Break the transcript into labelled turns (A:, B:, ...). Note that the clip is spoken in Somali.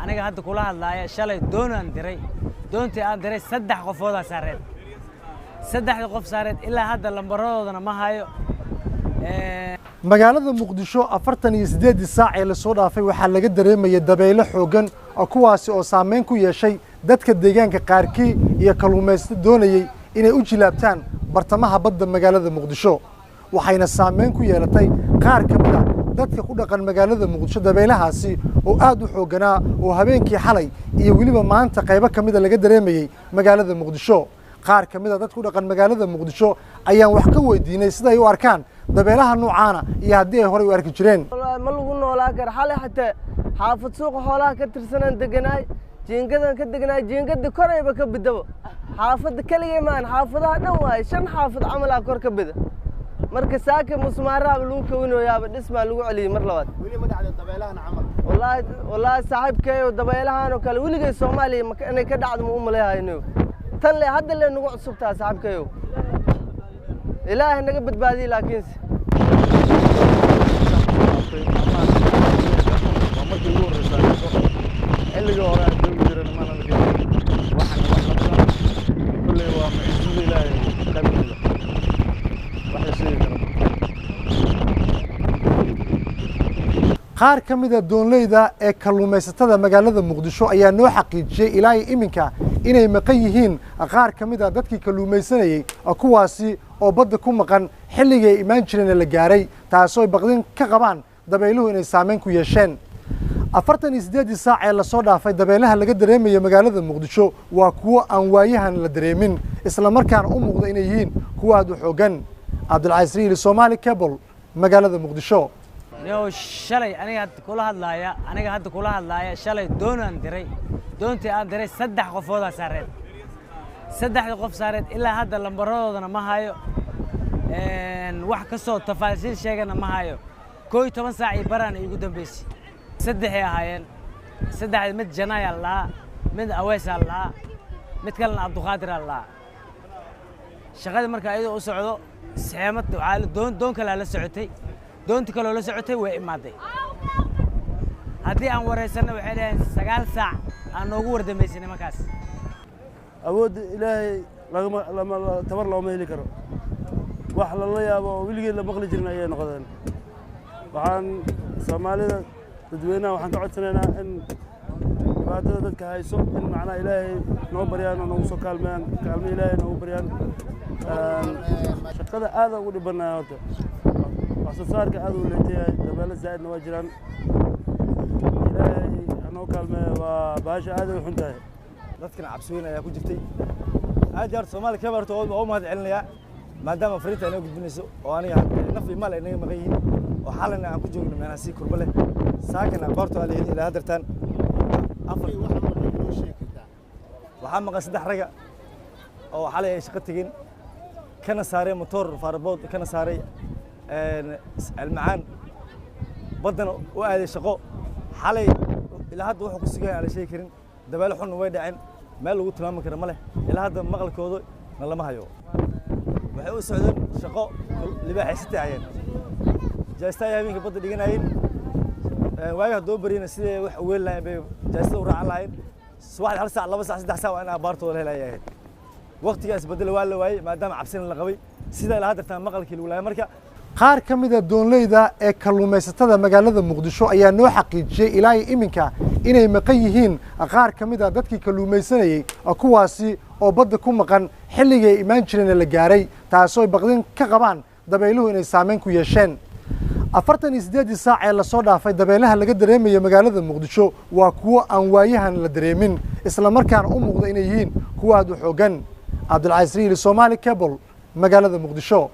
A: Aniga hadda kula hadlaaya, shalay doonaan diray. Doontii aan diray 3 qofoodaa saareed. 3da qof saareed ilaa hadda lambaradoodana ma hayo.
B: Magaalada Muqdisho 48dii saac ee lasoo dhaafay waxaa laga dareemayay dabaylo xooggan, oo kuwaasi oo saameyn ku yeeshay dadka deegaanka qaarkii iyo kalluumaysato doonayey inay u jilaabtaan bartamaha badda magaalada Muqdisho. Waxayna saameyn ku yeelatay qaar ka mid ah dadka ku dhaqan magaalada Muqdisho dabaylahaasi oo aad u xoogganaa, oo habeenkii xalay iyo weliba maanta qaybo ka mida laga dareemayey magaalada Muqdisho. Qaar ka mid a dadka ku dhaqan magaalada Muqdisho ayaan wax ka weydiinay siday u arkaan dabeelaha noocaana iyo haddii ay horey u arki jireen.
C: Ma lagu noolaa kara. Xalay xataa xaafad suuqa xoolaha ka tirsanaan deganaay, jiingadan ka deganaay, jiingada korayba ka bidabo. Xaafadda keligay maan, xaafadaha dhan waaye, 5 xaafad camalaa kor ka bida. Marka saaka musmaaraaba lagu kawinooyaaba, dhismaa lagu celiyey mar labaad. Wallaahi wallaahi saaxiibkeeyo, dabaylahan oo kale weligay Soomaaliya inay ka dhacdo ma u malayhayno. Tan le hadda le nagu cusubtaa saaxiibkeeyo, Ilaahay naga badbaadiyey. Laakiinse
D: waa markii ugu horreysa arko. Xilligii hore aan joogi jiray mana arkin waxan wax la mida. Kolley waa mucjisada Ilaahay qayb ka mida, wax la sheegi karo.
B: Qaar ka mid a doonleyda ee kalluumaysatada magaalada Muqdisho ayaa noo xaqiijiyey ilaa iyo iminka inay maqan yihiin qaar ka mid a dadkii kalluumaysanayey, kuwaasi oo badda ku maqan xilligii ay imaan jireenna la gaaray, taasoo ay baqdin ka qabaan dabayluhu inay saameyn ku yeesheen. 48dii saac ee lasoo dhaafay dabeelaha laga dareemaya magaalada Muqdisho waa kuwo aan waayahan la dareemin, islamarkaana u muuqda inay yihiin kuwo aad u xooggan. Cabdilcasiis Riili, Somaali Cable, magaalada Muqdisho.
A: Niyow, shalay aniga hadda kula hadlaaya, aniga hadda kula hadlaaya, shalay doonaan diray. Doontii aan diray 3 qofoodaa saareed. 3da qof saareed ilaa hadda lambaradoodana ma hayo, wax ka soo tafaasiil sheegana ma hayo. 11 saac iyo baraan iigu dambeysay. 3ay ahaayeen. 3da mid Janaayaa la lahaa, mid Aweesaa la lahaa, mid kalena Cabduqaadiraa la lahaa. Shaqadii marka ayadoo u socdo seemad waxaa doon doon kalea la socotay. Doontii kaloo la socotay way imaaday. Haddii aan waraysanna waxay dhaheen 9 saac aan noogu wardambaysay nimankaas.
E: Awoodda Ilaahay lagama lama tabar looma heli karo. Wax lala yaabo oo weligeed la maqli jirin ayay noqdeen. Waxaan Soomaalida dadweynaha waxaan ka codsanaynaa in dhibaatada dadka hayso in macnaha Ilaahay noo baryaan oo noogu soo kaalmeeyaan, kaalmo Ilaahay noogu baryaan. Shaqada aad ugu dhibanaya horta, wax soo saarka aad u leetayahay, dabeelo zaa'idna waa jiraan. Ilaahay hanoo kaalmeeyo, waa bahasha aad ay u xun tahay.
F: Dadkana cabsi weyn ayaa ku jirtay aad iyo aad. Soomaali Cable horta waa u mahad celinayaa, maadaama fariinta ay noo gudbinayso oo aniga naf iyo maal ay naga maqan yihiin, oo xalina aan ku joogno meelaha sii kurba leh, saakana qoorta waa la heli ilaa haddartaan. Afar waxaa maqan, 3 raga oo xalay ay shaqo tegeen, kana saaray motoor faarabood, kana saaray Almacaan, baddana u aaday shaqo xalay. Ilaa hadda wuxuu ku sugan aan la sheegi karin. Dabeelo xunna way dhaceen, meel lagu tilmaami kara ma leh. Ilaa hadda maqalkooda na lama hayo. Waxay u socdeen shaqo, libaaxaysatay ayeen jaasta ay habeenka badda dhiganayeen. Waaga haddoo baryana sidee wax u weeli lahayn bay jaastada u raacan lahayn. Subaxdii 1 saac, 2 saac, 3 saac waa in abaartooda la helaya ahayd. Waqtigaas bedela waa la waayey, maadaama cabsina la qabay sidaa ilaa haddartaan maqalkii lagu laayay. Marka
B: qaar ka mid a doonleyda ee kalluumaysatada magaalada Muqdisho ayaa noo xaqiijiyey ilaa iyo iminka inay maqan yihiin qaar ka mid a dadkii kalluumaysanayey, kuwaasi oo badda ku maqan xilligii ay imaan jireenna la gaaray, taasoo ay baqdin ka qabaan dabayluhu inay saameyn ku yeesheen. 48dii saac ee lasoo dhaafay dabeelaha laga dareemaya magaalada Muqdisho waa kuwo aan waayahan la dareemin, islamarkaana u muuqda inay yihiin kuwo aad u xooggan. Cabdilcasiis Riili, Somaali Cable, magaalada Muqdisho.